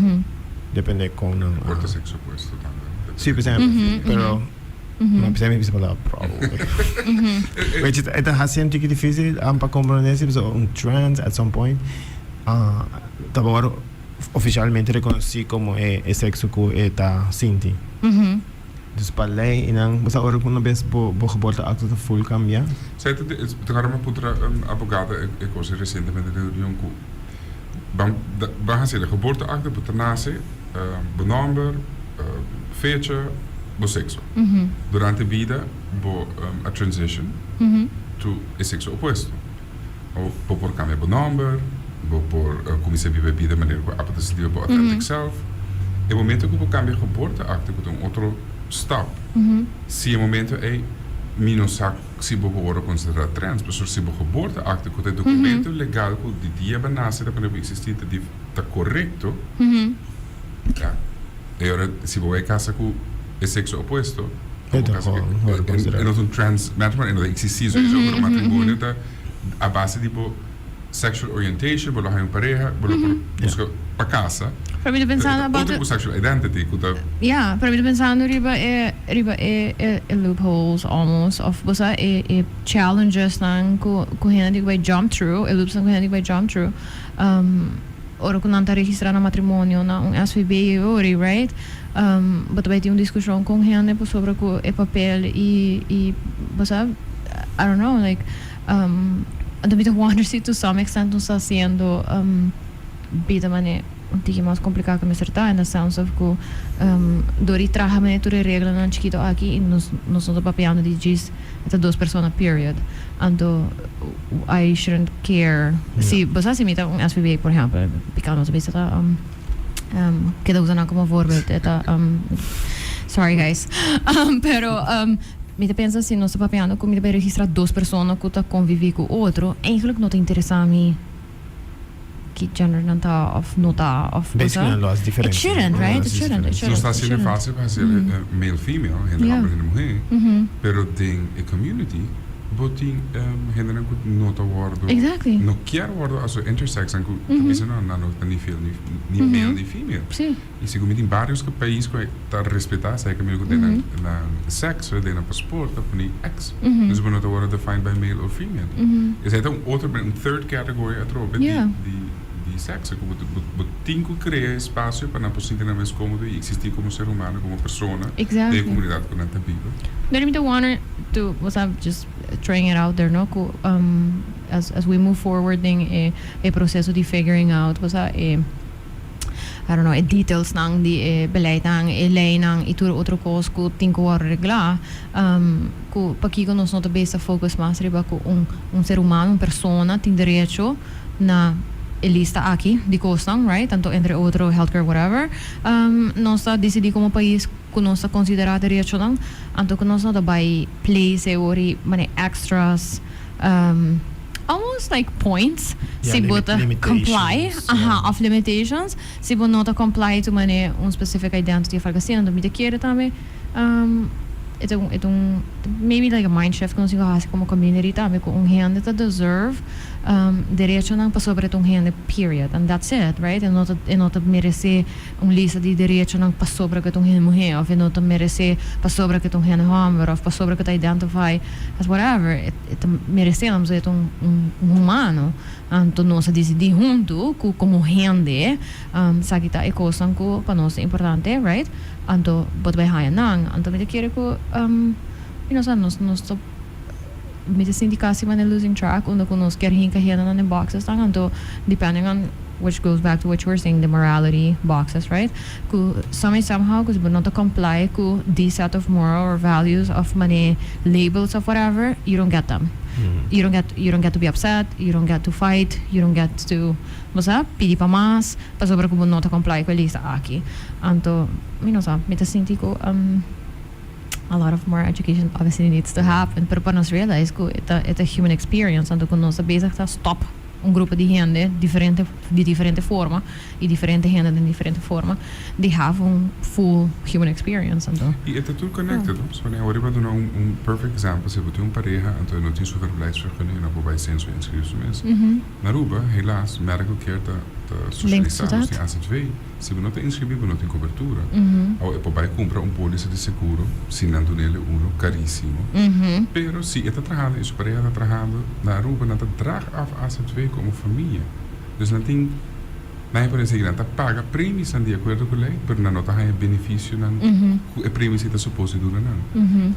Depende kon nan a. Por ta sekso opuesto tambe. Si, por ehempel, pero mi a bisa palabra probably. Which e ta hasi un tiki dificil pa comprende si pasobra un trans at some point ta wòrdu oficialmente reconoci como e sekso ku e ta sinti. Dus pa lei i nan, bo sa ora ku una bes bo bo geboorteakte ta full kambia. Sa ta ta kòrda mi a puntra un abogado e kos resientemente den reunion ku ban ban hasi e geboorteakte bo ta nase bo nòmber, fecha, bo sekso. Durante bida bo a transition to e sekso opuesto. Bo por kambia bo nòmber, bo por kuminsá biba e bida manera ku abo ta sinti bo authentic self. E momento ku bo kambia geboorteakte ku ta un otro stap, si e momento ei mi no sa si bo por wòrdu konsiderá trans, pasobra si bo geboorteakte ku ta e dokumento legal ku di dia bo nase ta pone bo eksistí ta ta korekto, ya, e ora si bo bai kasa ku e sekso opuesto, E ta gewoon considerá. E no ta un trans matrimonio, e no ta existí sowieso, pero matrimonio ta a base di bo sexual orientation, bo lo haña un pareha, bo lo por buska pa casa. Pero mi ta pensando about. Otro ku sexual identity ku ta. Ya, pero mi ta pensando riba e riba e e loopholes almost of bo sa e e challenges nan ku ku hende tin ku bai jump through, e loops nan ku hende tin ku bai jump through. Ora ku nan ta registrá nan matrimonio na un SVB i ori, right? Bo ta bai tin un diskushon kon hende pasobra ku e papel i i bo sa, I don't know, like anto mi ta wonder si to some extent nos ta hasiendo bida manera un tiki mas kompliká ku mester ta in the sense of ku dor di traha manera tur e reglanan chikito aki i nos nos no ta papiando di djis E ta dos persona period. Anto I shouldn't care si bo sa si mi ta un SVB por ehempel pika nos a bisa ta keda usa nan como voorbeeld e ta sorry guys pero mi ta pensa si nos ta papiando cu mi ta bay registra dos persona cu ta convivi cu otro eigenlijk no ta interesa mi ki gender nan ta of no ta of cosa. Basically nan lo haci diferente. It shouldn't, right? It shouldn't, it shouldn't. Nos ta haciendo facil pa haci male female, hende homber hende muhe, pero den e community bo tin hendenan cu no ta wordo, no kier wordo aso intersex nan cu ta bisa no nan no ta ni ni male ni female. Y segun mi tin varios pais cu ta respeta esaki caminda cu den nan sexo, den nan paspoort ta pone X. Entonces bo no ta wordo defined by male or female. Esaki ta un otro, un third category atrobe di sexo cu bo tin cu crea espacio pa nan por sinti nan mes comodo y existi como ser humano, como persona den e comunidad cu nan ta biba. Pero mi ta wonder to, o sea, just throwing it out there, no, cu as we move forward den e proceso di figuring out, o sea, e. I don't know, e detailsnan di e beleidnan, e leynan y tur otro cos cu tin cu worde regla, cu pakico nos no ta bes ta focus mas riba cu un un ser humano, un persona tin derecho na e lista aki di cosnan, right, tanto entre otro healthcare whatever, nos ta dicidi como pais cu nos ta considera derechonan, anto cu nos no ta bay place e ori manera extras. Almost like points si bo ta comply aha of limitations si bo no ta comply to mane un specific identity of algo asina mi ta kere tambe e ta un e ta un maybe like a mind shift ku nos tin ku hasi komo community tambe ku un hende ta deserve derechonan pasobra e ta un hende period and that's it right e no ta e no ta merese un lista di derechonan pasobra ku e ta un hende muhé òf e no ta meresé pasobra ku e ta un hende hòmber òf pasobra ku e ta identify as whatever. E ta meresé nan pasobra e ta un un humano. Anto nos a disidí huntu ku komo hende esaki ta e kosnan ku pa nos ta importante, right? Anto bo ta bai haña nan. Anto mi ta kere ku mi no sa nos nos ta mi ta sinti kasi manera losing track unda ku nos kier hinka hendenan den boxes nan anto depending on. which goes back to what you were saying, the morality boxes, right? Ku some somehow, ku bo no ta comply ku this set of moral or values of money labels of whatever, you don't get them. You don't get to be upset, you don't get to fight, you don't get to, bo pidi pa mas, pasobra ku bo no ta comply ku e lista aki. Anto, mi no sa, mi ta sinti ku a lot of more education obviously needs to happen, pero pa nos realize ku e ta human experience, anto ku nos bezig ta stop un grupo di hende diferente di diferente forma i diferente hende di diferente forma di have un full human experience, anto. I e ta tur connected, no? So, awor mi ta duna un perfect example. Si bo tin un pareha, anto no tin su verblijfsvergunning, no por censo inschrijven mes. Na Aruba, helaas, medical care ta socialisa, to nos dat. Tin AZV. Si bo no ta inscribi, bo no tin cobertura. Of e por bay cumpra un polisa di seguro, si nan dun'e uno, carisimo. Pero si e ta trahando, i su pareha ta trahando, na Aruba, nan ta draag af AZV como famia. Dus nan tin, nan por esey, nan ta paga premies di acuerdo cu ley, pero nan no ta haya beneficio nan cu e premies ta suposto duna nan.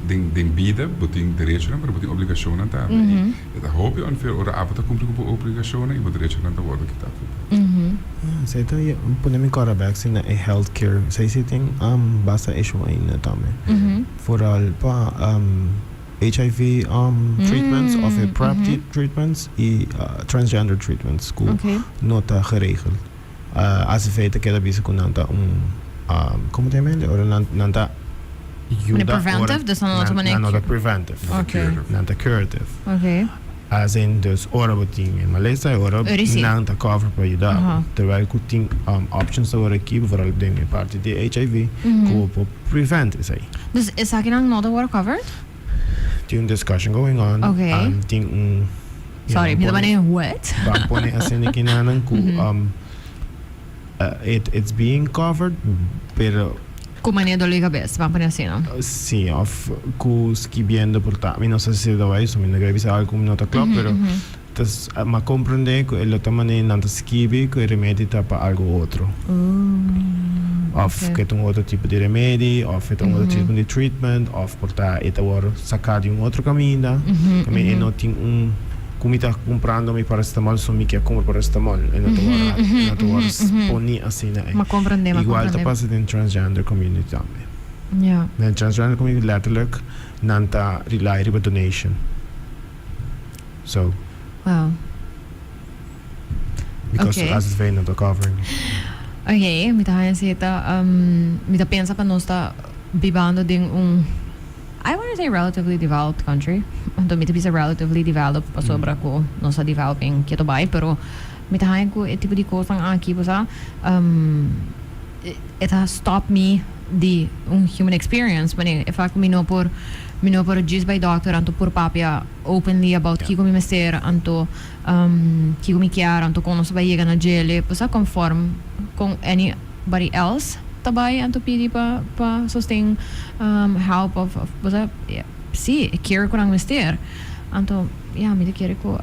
Den den bida, bo tin derecho nan, pero bo tin obligacion nan tambe. E ta hopi unfair ora abo ta cumpli cu obligacion i bo derecho nan ta wordo kita. Esey ta pone mi corda back si na e healthcare. Esey si tin basta issue ainda tambe. Vooral pa HIV treatments of e PrEP treatments i transgender treatments ku no ta geregeld. AZV ta keda bisa ku nan ta un como ta yama? Ora nan ta yuda preventive, dus nan no ta nan no ta preventive. Nan ta curative. As in, dus ora bo tin e malesa, ora Ora si. Nan ta cover pa yuda. Terwijl ku tin options awor aki, vooral den e parti di HIV, ku bo por prevent esey. Dus esaki nan no ta work covered? Tin un discussion going on. Tin un Sorry, mi ta pone- what? Ban pone asina aki nanan ku it's being covered, pero Ku manera dolor di cabeza, ban pone asina, no? Si, of ku skibiendo por ta. Mi no sa si ta bai, so mi no quiere bisa algo ku no ta klopt, pero tas m'a comprende ku e lo ta manera nan ta skibi ku e remedi ta pa algo otro. Of ku ta un otro tipo di remedi, of e ta un otro tipo di treatment, of por ta e ta wòrdu saká di un otro kaminda. Tambe e no tin un ku mi ta kumprando mi paracetamol, so mi ke kumpra paracetamol. E no ta wòrdu, e no ta wòrdu poni asina ei. M'a comprende, m'a Igual ta comprende. Pasa den transgender community tambe. Den transgender community letterlijk nan ta rely riba donation. So, because AZV no ta covering. Ok, mi ta haña si ta mi ta pensa pa nos ta bibando den un, I want to say, relatively developed country. Anto mi ta bisa relatively developed pasobra ku nos ta developing keto bai, pero mi ta haña ku e tipo di kosnan aki, bo sa, e ta stop mi di un human experience. Wanneer e fa ku mi no por djis bai doctor anto por papia openly about kiko mi mester, anto kiko mi kier, anto kon nos bai yega na djele, bo sa, conform kon anybody else ta bai anto pidi pa sosten, help of, bo sa, si care ku nan mester. Anto ja, mi ta kere ku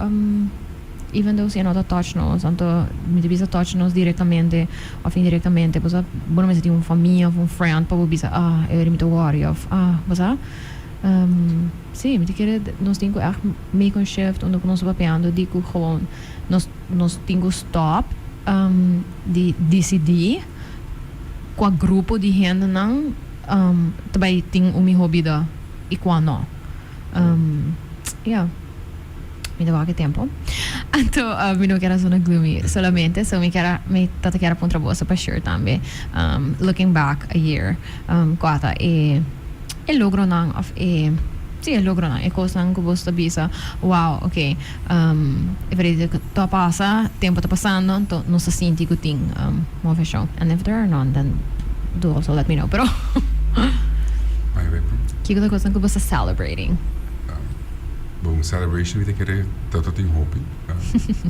even though si e no ta touch nos, anto mi ta bisa touch nos directamente of indirectamente, bo sa, bo no mester tin un famia of un friend pa bo bisa: "Ah, e mi ta worry," of ah, bo sa, si mi ta kere nos tin ku echt make un shift unda ku nos ta papiando di ku gewoon nos tin ku stop di decidi kua grupo di hendenan ta bai tin un miho bida i kua no. Ja, mi ta wak e tempo. Anto mi no kier zona gloomy solamente, so mi kier mi tata kier puntra boso pa sure tambe. Looking back a year, kua ta e logronan of e, si, e logronan, e kosnan ku boso ta bisa: "Wow, ok, e verdad ta pasa, tempo ta pasando, anto nos ta sinti ku tin moveshon"? And if there are none, then do also let me know. Pero Ai, weet kiko ta kosnan ku boso ta celebrating? Bon, celebration mi ta kere dat dat tin hopi.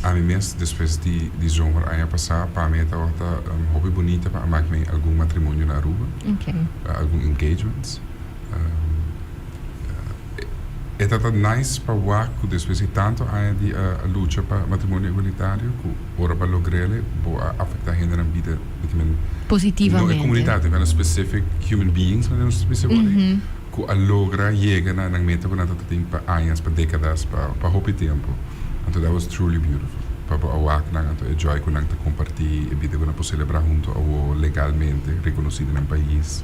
Ami mes, despues di zomer aña pasá, pa mi tabata hopi bunita pa a maak mi algun matrimonio na Aruba. Algun engagements. E tabata nice pa wak ku despues di tanto aña di lucha pa matrimonio igualitario, ku ora pa logr'e bo a afecta hende nan bida di men, Positivamente. No e comunidad, pero specific human beings, manera nos ta bisa awor, ku a logra yega na nan meta ku nan tabata tin pa añas, pa décadas, pa hopi tempo. Anto that was truly beautiful. Pa bo a wak nan anto e joy ku nan ta kompartí, e bida ku nan por selebrá huntu awo legalmente rekonosí den nan pais.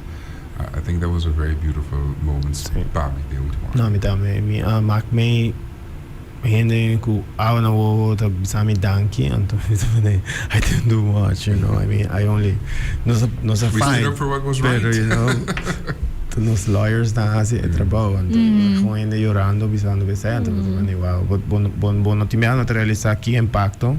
I think that was a very beautiful moments pa mi den ultimo aña. No, mi tambe. Mi a mak mei hende ku awa na wowo ta bisa mi danki, anto mi ta pone I didn't do much, you know, I mean I only nos a nos a We stood fight, up for what was right. pero you know ta nos lawyers nan hasi e trabou, anto gewoon hende yorando bisando besei, anto mi ta pone wow, bo bo bo bo no tin bia no ta realisa ki impacto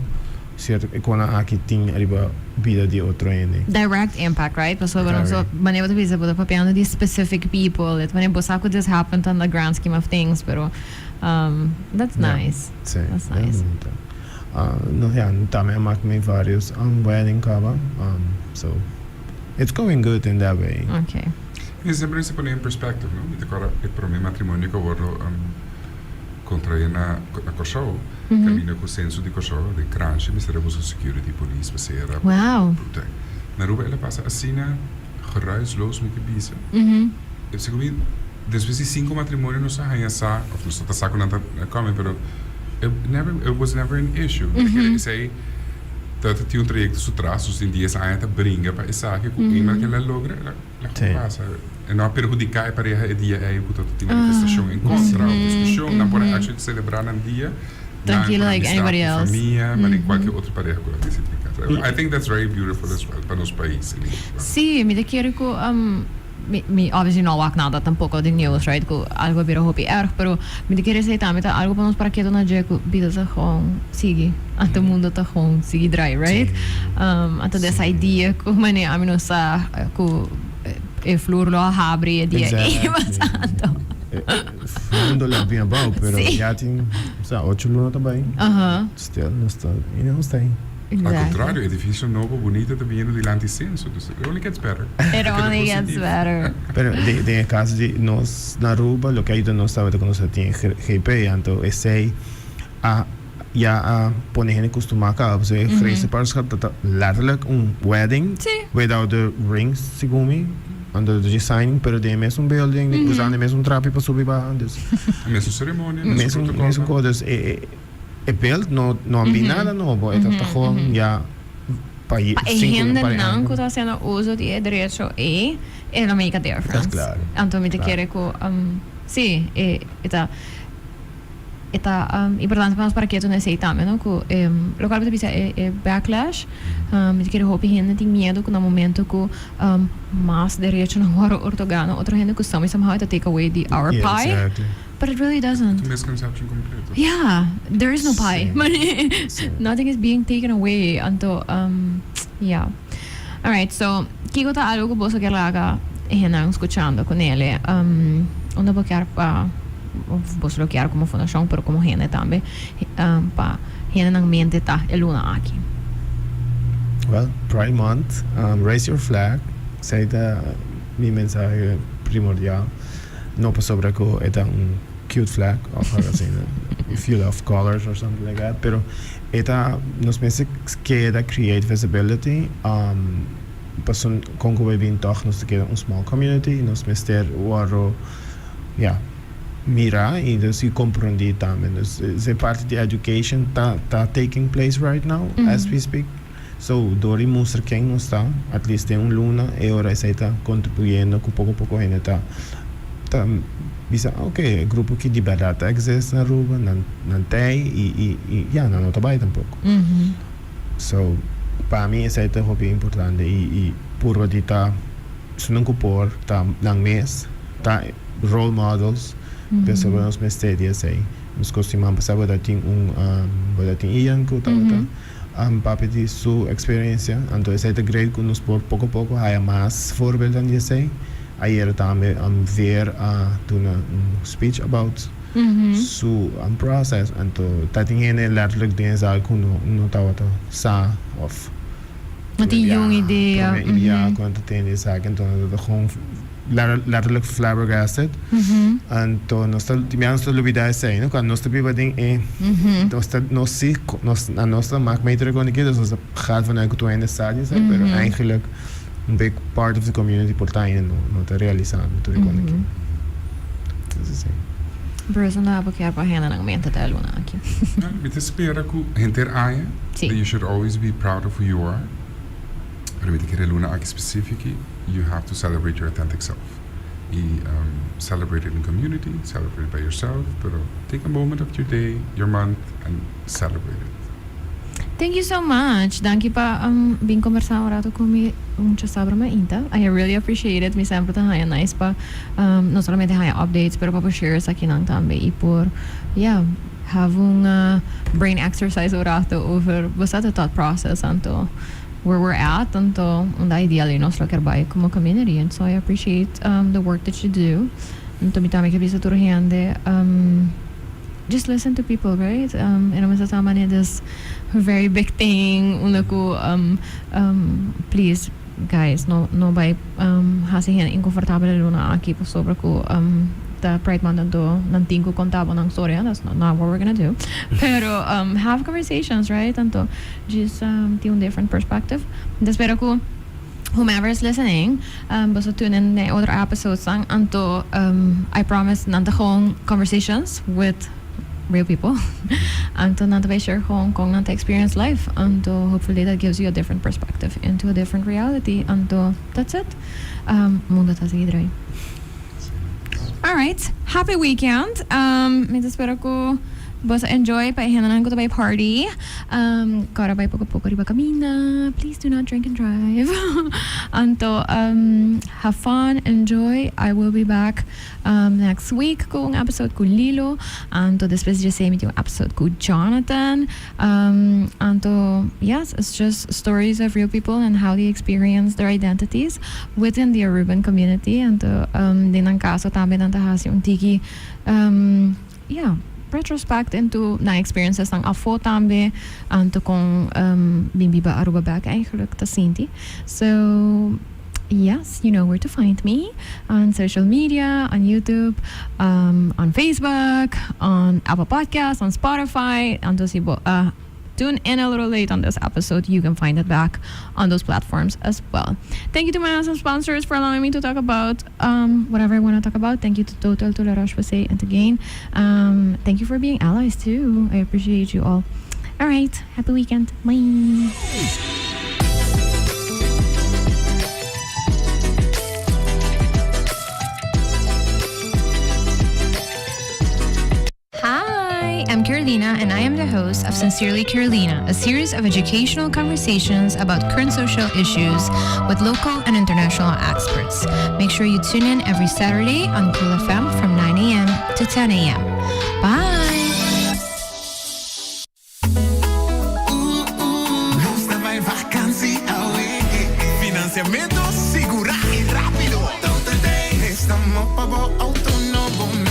cierto e konan aki tin ariba bida di otro hende. Direct impact, right? Pasobra bo no so, manera bo ta bisa bo ta papiando di specific people, e ta manera bo sa ku this happened on the grand scheme of things, pero That's nice. Sí, That's nice. Bunita. No, ja, tambe a mak mi varios wedding kaba. So, it's going good in that way. Okay. Mi semper mester pone in perspective, no? Mi ta kòrda e promé matrimonio ku a wòrdu kontraé na Kòrsou, kaminda ku senso di Kòrsou, den Kranshi, mester a buska security, polis, pasera, Wow. Na Aruba el a pasa asina geruisloos, mi ke bisa. E segun mi, despues di sinku matrimonio nos a haña sa, of nos ta sa ku nan ta kome, pero it never, it was never an issue. Mi ta kere esei ta tin un trayekto su tras, nos tin dies aña ta bringa pa esaki, ku eenmaal ku el a logra, el a laga pasa. E no a perhudiká e pareha e dia ei ku ta tin manifestashon en kontra of diskushon, nan por a actually selebrá nan dia, nan Tranquilo ku nan like amistad, anybody ku else. famia, maar den kualke otro pareha ku a disidí kasa. I think that's very beautiful as well pa nos pais. Sí, mi ta kere ku Mi mi obviously no a wak nada tampoco di news right cu algo a bira hopi erg pero mi ta kere esey tambe ta algo pa nos para keto na dje cu bida ta gewoon sigui anto mundo ta gewoon sigui draai right anto des idea cu mane ami no sa cu e flur lo a habri e dia ey mas anto. Mundo lo a bin abao pero ya tin sa ocho luna ta bay still nos ta you know nos ta ey. Al contrario, edificio nobo bunito ta biniendo dilanti Censo, dus it only gets better. It only gets better. Pero den e caso di nos na Aruba, loke a yuda nos tabata cu nos a tin GP, anto esey a ya a pone hende custuma caba, pasobra e geregistreerd partnerschap ta ta letterlijk un wedding without the rings, segun mi, anto ta dje signing, pero den e mesun building, usando e mesun trapi pa subi baha, dus. E mesun ceremonia, e mesun protocol. Mesun cos, dus e. E beeld no no a bin nada nobo, e ta ta gewoon ya pa Pa e hendenan ku ta hasiendo uso di e derecho ei, e lo make a difference. Claro. Anto mi ta kere ku si e ta e ta importante pa nos para ketu na esei tambe no ku lokual bo ta bisa e e backlash mi ta kere hopi hende tin miedu ku na momento ku mas derechonan wòrdu otorgá na otro hende ku somehow e ta take away di our pie. But it really doesn't. Ta misconception completo. Yeah, there is no pie. Sí. Nothing is being taken away. Anto, yeah. Alright, so, kiko ta algo ku boso kier laga e hendenan skuchando ku Nele? Unda bo kier pa, of boso lo kier komo fundashon, pero komo hende tambe, pa hendenan mente ta e luna aki? Well, Pride Month, raise your flag, esei ta mi mensahe primordial. No pasobra cu e ta un cute flag of algo asina, if you love colors or something like that, pero e ta nos mester keda create visibility pasobra con cu bay bin toch nos ta keda un small community y nos mester worde ya mira y dus y comprendi tambe. Dus e parti di education ta ta taking place right now as we speak. So, dor di mustra ken nos ta, at least den un luna, e ora esei ta kontribuyendo ku poko poko hende ta ta bisa, ok, e grupo aki di bèrdat ta exist na Aruba, nan nan ta ei i i i ya, nan no ta bai tampoko. So, pa mi esei ta hopi importante i i purba di ta esunnan ku por ta nan mes ta role models, pasobra nos mester di esei. Meskos siman pasá bo ta tin un bo ta tin Ian ku tabata. Papia di su experiencia, anto esey ta great cu nos por poco poco haya mas voorbeeldan di esey. Ayer tambe Veer a duna un speech about su process, anto ta tin hende letterlijk den e zaal cu no no tabata sa of No tin yun idea. Prome idea cu nan ta tende esaki, anto nan ta gewoon letterlijk flabbergasted. Anto nos ta, tin bia nos ta lubida esei, no? Cuando nos ta biba den e, nos ta, nos si, nos, na nos ta mak meter con aki, dus nos ta gaat vanuit cu tur hende sa di esei, pero eigenlijk un big part of the community por ta ainda no, no ta realisando tur e con aki. Dus esei. Bruce, unda bo kier pa hendenan mente ta e luna aki? Mi ta spera cu henter aña that you should always be proud of who you are, pero mi ta kere e luna aki specific you have to celebrate your authentic self y celebrate it in community, celebrate it by yourself, pero take a moment of your day, your month and celebrate it. Thank you so much. Danki pa bin conversa un rato cu mi un chasabra mainta. I really appreciate it. Mi semper ta haya nice pa no solamente haya updates pero pa por share esakinan tambe y por yeah have un brain exercise un rato over bo sa the thought process anto where we're at anto unda ideally nos lo kier bay como community and so I appreciate the work that you do. Anto mi tambe kier bisa tur hende. Just listen to people, right? E no mester ta manera this very big thing unda ku please guys no no bai hasi hende inkonfortabel e luna aki pasobra ku ta Pride Month anto nan tin ku konta bo nan storia, that's not what we're gonna do pero have conversations, right? Anto just tin un different perspective. Mi ta spera ku whomever is listening boso tune in den otro episodes nan anto I promise nan ta gewoon conversations with real people anto nan ta bay share gewoon con nan ta experience life anto hopefully that gives you a different perspective into a different reality anto that's it mundo ta sigui draai. Alright happy weekend mi ta spera cu boso enjoy pa e hendenan cu ta bay party Kòrda bai poko poko riba kaminda please do not drink and drive anto have fun enjoy I will be back next week ku un episode ku Lilo anto despues di esei mi tin un episode ku Jonathan anto yes it's just stories of real people and how they experience their identities within the Aruban community anto den nan kaso tambe nan ta hasi un tiki Ya, retrospect into nan experienciasnan afó tambe, anto con bin biba Aruba bek eigenlijk ta sinti. So, yes, you know where to find me, on social media, on YouTube, on Facebook, on Apple Podcasts, on Spotify, anto si bo a tune in a little late on this episode, you can find it back on those platforms as well. Thank you to my awesome sponsors for allowing me to talk about um, whatever I want to talk about. Thank you to Total, to La Roche-Posay, and to Gain. Um, thank you for being allies too. I appreciate you all. All right, happy weekend. Bye. Hi, I'm Carolina, and I am the host of Sincerely Carolina, a series of educational conversations about current social issues with local and international experts. Make sure you tune in every Saturday on Cool FM from 9 a.m. to 10 a.m. Bye! Nos ta bai vakansi awe. Financiamento sigura y rapido. Total Day. Prestamo pa bo auto nobo.